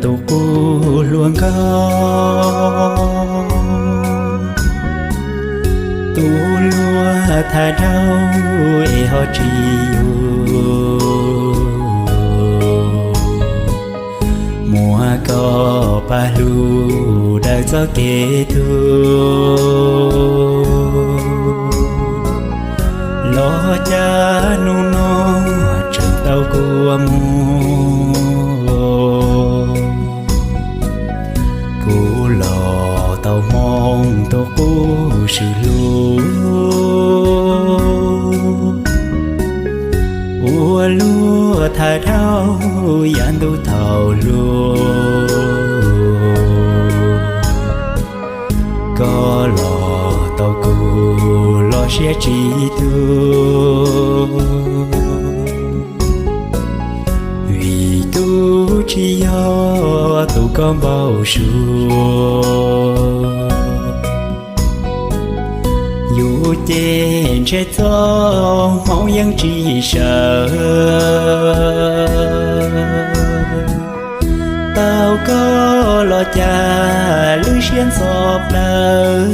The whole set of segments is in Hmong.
tus qub hluas nkauj, tus luag tham dhau es ho tsis yuav. Muab koj pab hlub daws txoj kev tuag, los cas hnub no tseem tau kua muag. Kuv los tau hmoov tus qub swm hlub, ua luag tham dhau yav ntuj thaum hluas. Koj los tau kuv los siab tsis tuag, vim kuv tsis yog tus koj npau suav. Yus ces ntshe txoj hmoov yeej tsis sawv, tau koj los cas lub siab ntxhov plawv.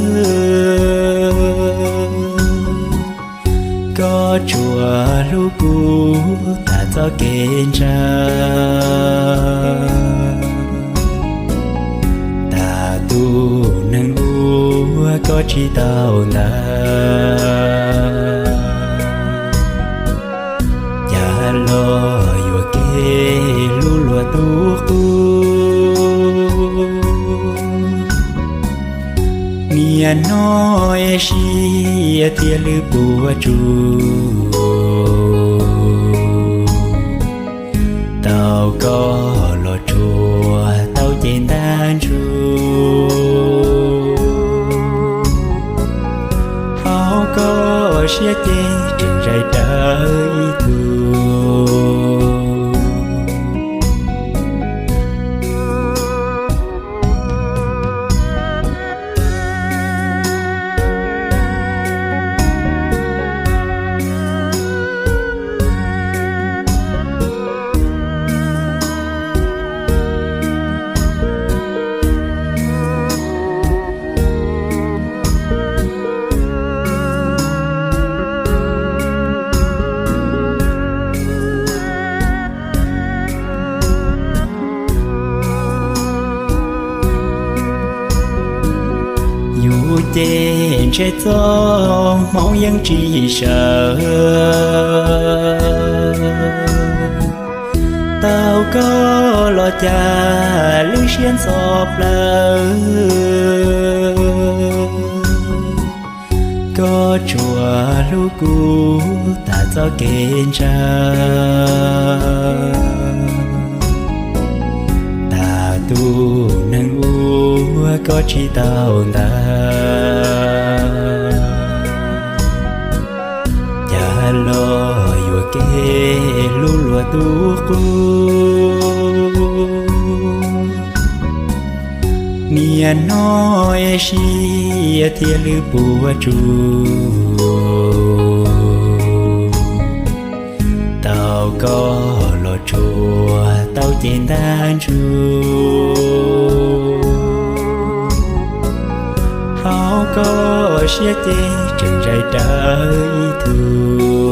Koj tsuas hlub kuv tas txoj kev ntsa, tas tus neeg uas koj tsis tau ntawd. Cas los yuam kev hlub luag tus qub, niaj hnub es siab thiab lwj puas tsuaj. Tau koj los tsuas tau ces ntab ntsuj, hauv koj siab ces tseem zais rawv ib tug. Yus ces ntshe txoj hmoov yeej tsis sawv, tau koj los cas lub siab ntxhov plawv. Koj tsuas hlub kuv tas txoj kev ntsa, tas tus neeg uas koj tsis tau ntawd. Cas los yuam kev hlub luag tus qub, niaj hnub es siab thiab lwj puas tsuaj. Tau koj los tsuas tau ces ntab ntsuj, hauv koj siab ces tseem zais rawv ib tug.